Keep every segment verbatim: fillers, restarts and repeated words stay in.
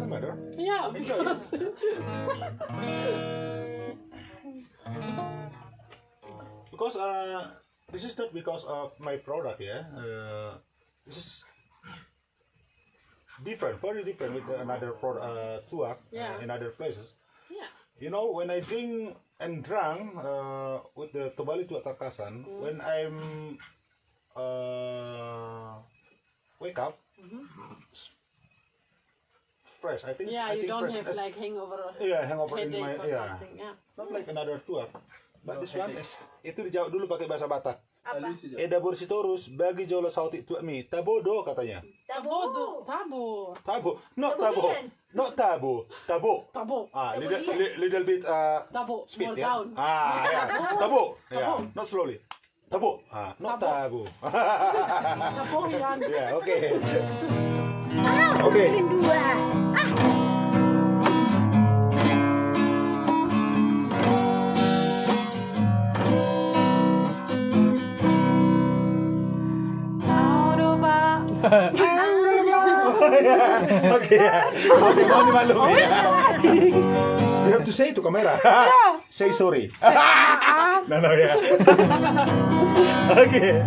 Matter? Yeah, because because uh, this is not because of my product, yeah. Uh, this is different, very different with another pro uh, tuak uh, yeah. In other places. Yeah. You know, when I drink and drunk uh, with the Tobali Tuak Tangkasan, mm. When I'm uh, wake up, mm-hmm. Fresh. I think. Yeah, I you think don't fresh have as, like hangover. Yeah, hangover in my yeah. Yeah. Not like another tuak. But no, this one is itu dijawab dulu pakai bahasa Batak. Apa? Eda Boru Sitorus, bagi jolo saotik tuakmi. Tabo do katanya. Tabo do. Tabo. Tabo. Not tabo. Not tabo. Tabo. Tabo. Ah, little, little bit uh, tabo. Speed, more ya? Down. Ah, yeah. Tabo. Yeah. Tabo. Not slowly. Tabo. Ah, not tabo. Tabo. Tabo, Yan. Yeah, okay. Ah, okay. Dua. Ah. Aduh, Pak. Okay, ya. Okay, mau dimaklumi. You have to say to camera. Say sorry. Say maaf. No, no, yeah. Okay.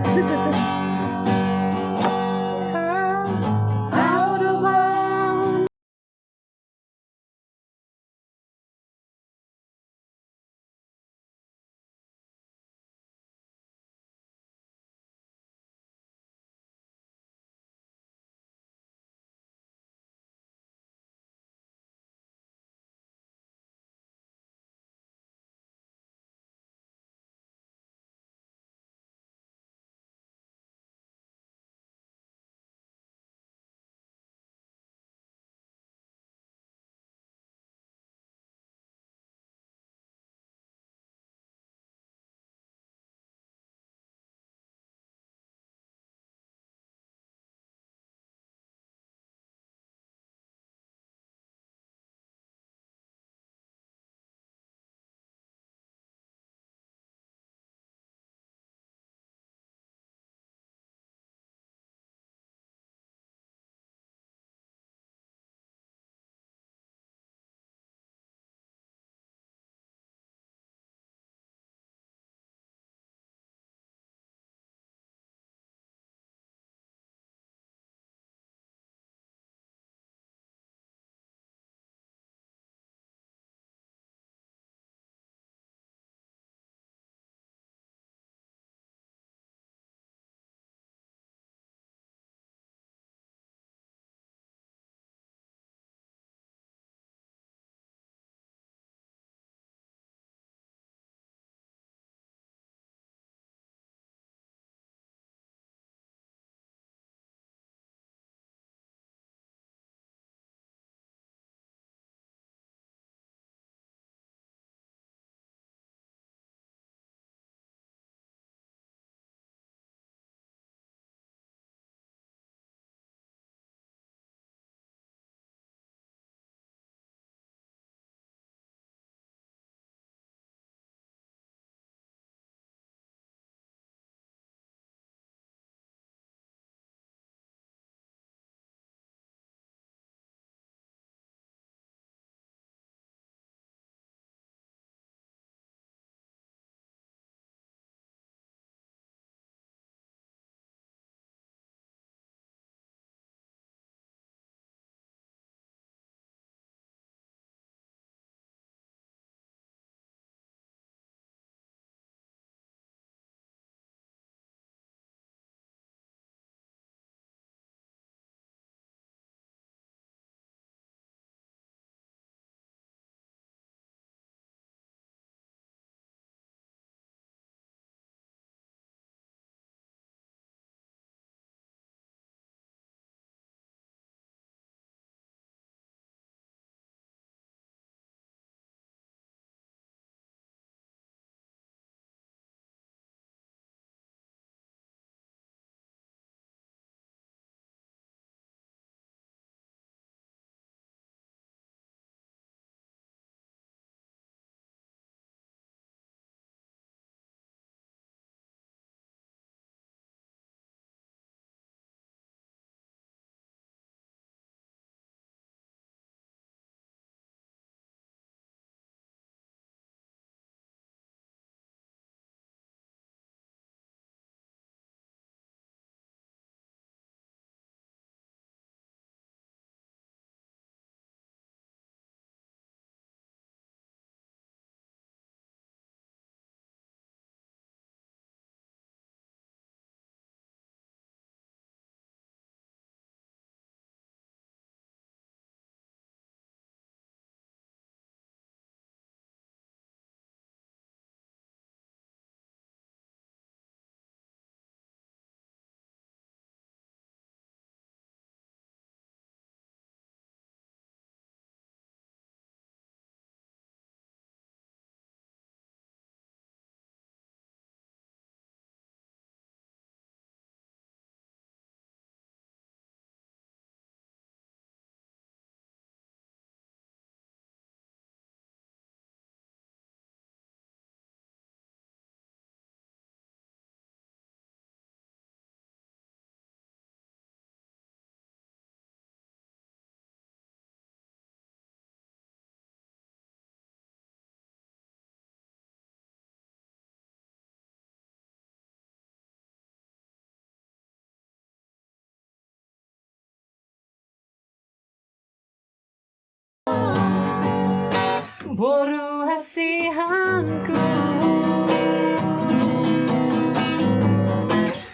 Boru hasianku,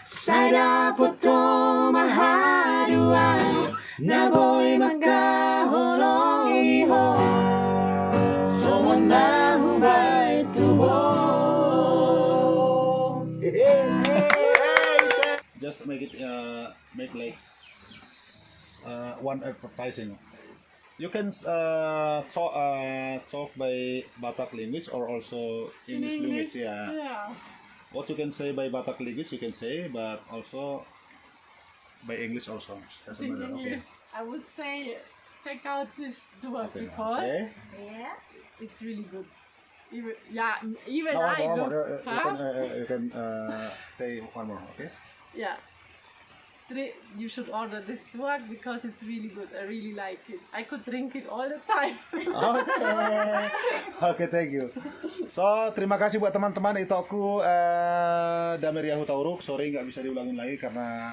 sai dapot ho ma haduan na boi mangkaholongi ho, songon na hubaen tu ho. Just make it, uh, make like, uh, one advertising. You can, uh, talk, uh, talk by Batak language or also English language, yeah. Yeah. What you can say by Batak language, you can say, but also by English also. Doesn't matter. Okay. English. I would say check out this duo, okay, because, okay, yeah, it's really good. Even, yeah, even I don't. No, no, no, no, you can, uh, uh, you can, uh, say one more, okay? Yeah. Tri-, you should order this duo because it's really good. I really like it. I could drink it all the time. Okay. Okay, thank you. So, terima kasih buat teman-teman, itokku, eh, Dame Ria Hutauruk. Sorry, nggak bisa diulangin lagi karena,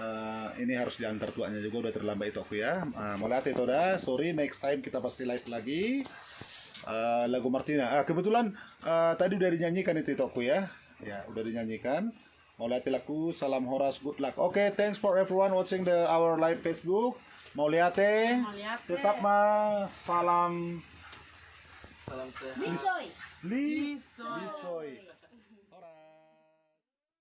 eh, ini harus diantar tuanya juga, udah terlambat, itokku, ya. Eh, mauliate, ito da. Sorry, next time kita pasti live lagi. Eh, lagu Martina. Ah, kebetulan, eh, tadi udah dinyanyikan itu, itokku, ya. Ya, udah dinyanyikan. Mauliate laku, salam horas, good luck. Okay, thanks for everyone watching the, our live Facebook. Mauliate. Mauliate. Tetap ma, salam Salam sehat. Lisoi. Li-, Lisoi. Lisoi.